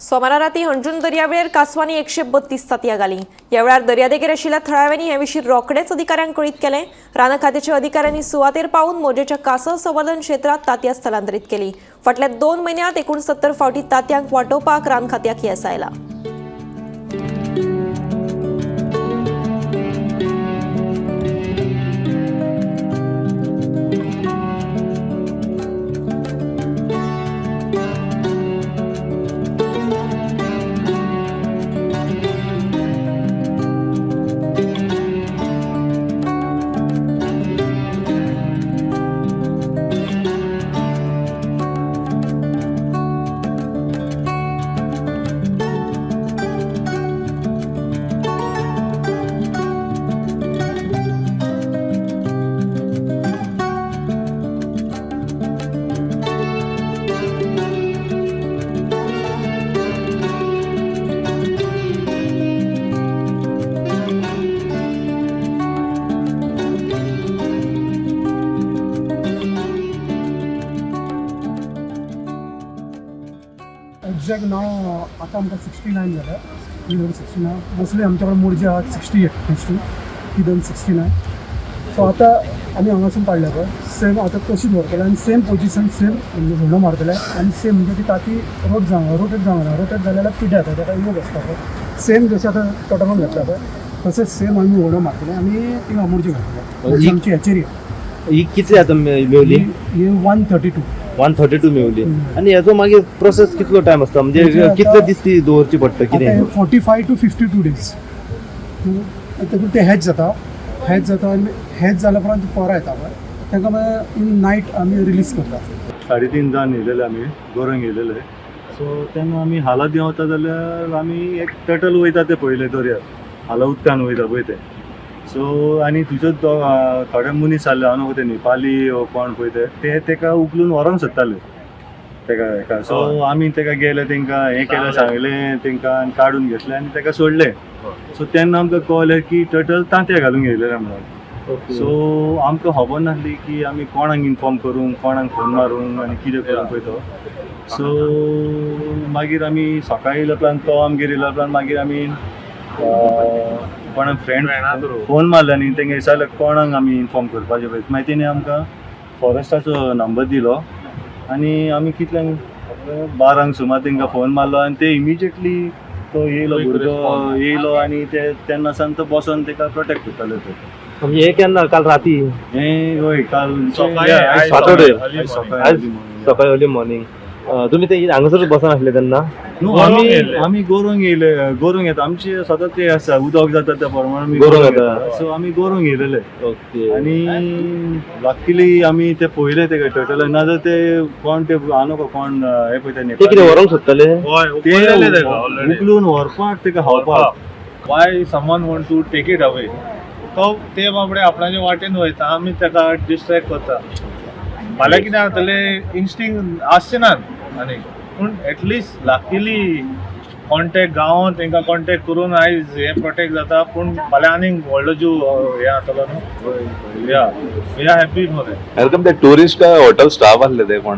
सोमारा राती हणजूण दर्यावेळेर कांसवांनी 132 तांतयां घालीं. ह्या वेळार दर्यादेगेर आशिल्ल्या थळाव्यांनी हे विशीं रोखडेच अधिकाऱ्यांक कळीत केलें. रान खात्याच्या अधिकाऱ्यांनी सुवातेर पावून मोजेच्या कांसव संवर्धन क्षेत्रांत तांतयां स्थलांतरीत केली. फाटल्या 2 म्हयन्यांत 69 फावटी तांतयांक वाटोवपाक रान खात्याक येस आयलां. एग्जॅक्ट नाव आतां आमकां 69 जाल्या. 69 मोस्टली आमच्या कडेन मोडजे आहात 68 नेक्स्ट टू ती दोन 69. सो आतां आमी हांगासून काडल्या पळय, सेम आतां तशीच व्हरतले आनी सेम पोजिशन, सेम म्हणजे झोंडो मारतले आनी सेम म्हणजे ती ताती रोट जावंक रोटेट जावंक ना. रोटेट जाले जाल्यार पिड्ड्यार जाता, ताका योग आसता पळय. सेम जशें आतां टोटलान घातला पळय, तशेंच सेम आमी व्हडो मारतले आनी थिंगा मोडजी घातले. आमची हॅचरी. ही कितली आतां मेवली? ही 132. 132 मेवली. आनी हेजो मागीर प्रोसेस कितलो टायम आसता? म्हणजे म्हणजे कितले आता- दीस ती दवरची पडटा कितें? 45 टू 52 डेज. तेतून ते हॅच जाता. हॅच जाता आनी हॅच जाल्या उपरांत पोरां येता पळय, तांकां मागीर इन नायट आमी रिलीज करता. 3:30 जावन येयलेले आमी गोरोंक येयलेले. सो तेन्ना आमी हाला देंवता जाल्यार आमी एक टटल वयता ते पळयलें, दर्यार हाला उदकान वयता पळय ते. सो आनी थंयसर थोडे मनीस आसले, हांव न्हू ते नेपाली वो कोण पळय ते, ते तेका उखलून व्हरोंक सोदताले तेका हेका. सो आमी तेका गेले, तेंकां हें केलें, सांगलें तेंकां आनी काडून घेतलें आनी तेका सोडलें. सो तेन्ना आमकां कळ्ळें की टटल तांतयां घालूंक येयलेलें म्हणून. सो आमकां खबर नासली की आमी कोणाक इन्फॉर्म करूंक, कोणाक फोन मारूंक आनी कितें करूंक पळय तो. सो मागीर आमी सकाळी येयल्या उपरांत, तो आमगेर येयल्या उपरांत मागीर आमी कोणाक फ्रेंड फोन मारले आनी तेंगे विचारलें कोणाक आमी इन्फॉर्म करपाचें पळय. मागीर तेणी आमकां फॉरेस्टाचो नंबर दिलो आनी आमी कितल्यांक, 12 सुमार तेंकां फोन मारलो आनी ते इमिजिएटली तो येयलो, भुरगो येयलो आनी ते तेन्ना सावन तो बसोन तेका प्रोटेक्ट करताले ते. म्हणजे हे केन्ना, काल राती? हें हय, काल. आयज सॅटर्डे. आयज सकाळी अर्ली मॉर्निंग. तुमी ते हांगासर बसून आसले तेन्ना? न्हू, आमी आमी गोरोंक येयले. गोरोंक येता आमचे सदांच ते आसा, उदक जाता त्या प्रमाणे आमी गोरोंक येता. सो आमी गोरोंक येयलेले. ओके. आनी लकीली आमी ते पळयले ते टटल, नाजाल्यार ते कोण ते हांव नको कोण हे पळय ते ते कितें नेपाली. व्हरोंक सोदताले? ते उखलून व्हरपाक तेका खावपाक. Why someone want to take it away? तो ते बाबडे आपणाचे वाटेन वयता, आमी ताका डिस्ट्रॅक्ट करता. फाल्यां कितें जातलें, इन्स्टिंक्ट आसचे नात आनी पूण एटलिस्ट लकीली कॉन्टेक्ट गांवान तांकां कॉन्टेक्ट करून आयज हें प्रोटेक्ट जाता. पूण फाल्यां आनीक व्हडलो जीव हें जातलो न्हू. या, we are happy for that. Welcome. ते टुरिस्ट काय हॉटेल स्टाफ आसले ते कोण?